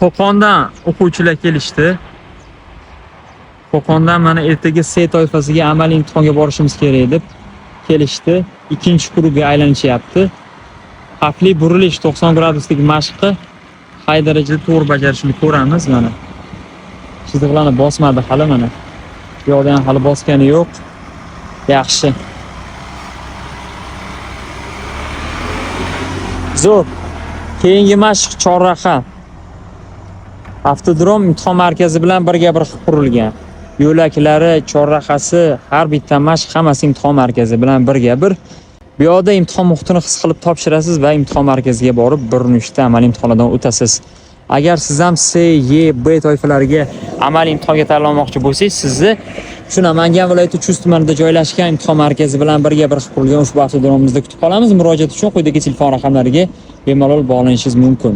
Qo'qondan o'quvchilar kelishdi. Qo'qondan mana ertaga C toifasiga amaliy imtihonga borishimiz kerak deb kelishdi. Ikkinchi круг ga aylanishyapti. Xavfli burilish 90 graduslik mashqi qay darajada to'g'ri bajarishini ko'ramiz mana. Chiziqlarni bosmadi hali mana. Bu yoqda ham hali bosgani yo'q. Yaxshi. Zo'r. Keyingi mashq chorraha. Avtodrom imtihon markazi bilan birga bir qurilgan. Yo'laklari, chorrahasi, har bitta mashq hammasi imtihon markazi bilan birga bir. Bu yoqda imtihon muhitini his qilib topshirasiz va imtihon markaziga borib 1.3 ta amaliy imtihonlardan o'tasiz. Agar siz ham C, E, B toifalariga amaliy imtihonga tayyorlanmoqchi bo'lsangiz, sizni shu Namangan viloyati Chust tumanida joylashgan imtihon markazi bilan birga bir qurilgan ushbu avtodromimizda kutib qolamiz. Murojaat uchun quyidagi telefon raqamlariga bemalol bog'lanishingiz mumkin.